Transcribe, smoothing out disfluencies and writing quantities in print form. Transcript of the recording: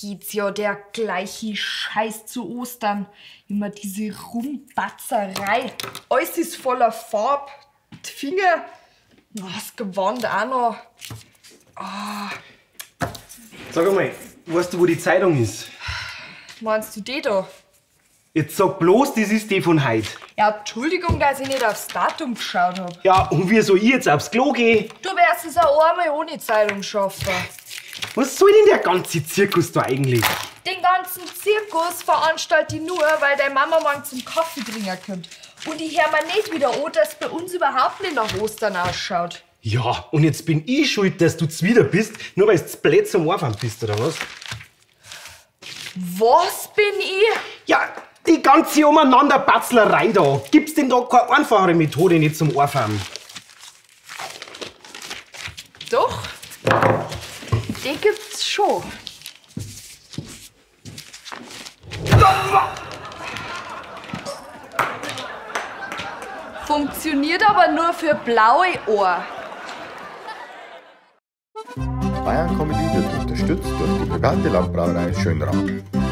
Jedes Jahr der gleiche Scheiß zu Ostern. Immer diese Rumbatzerei. Alles ist voller Farb. Die Finger, das Gewand auch noch. Ah. Sag einmal, weißt du, wo die Zeitung ist? Meinst du die da? Jetzt sag bloß, das ist die von heute. Ja, Entschuldigung, dass ich nicht aufs Datum geschaut hab. Ja, und wie soll ich jetzt aufs Klo gehen? Du wirst es auch einmal ohne Zeitung schaffen. Was soll denn der ganze Zirkus da eigentlich? Den ganzen Zirkus veranstalte ich nur, weil deine Mama morgen zum Kaffee trinken kommt. Und ich hör mir nicht wieder an, dass bei uns überhaupt nicht nach Ostern ausschaut. Ja, und jetzt bin ich schuld, dass du zwider bist, nur weil du blöd zum Anfang bist, oder was? Was bin ich? Ja, die ganze Umeinanderbatzlerei da. Gibt's denn da keine einfachere Methode nicht zum Anfahren? Doch, die gibt's schon. Funktioniert aber nur für blaue Ohr. Bayern Comedy wird unterstützt durch die private Landbrauerei Schönrath.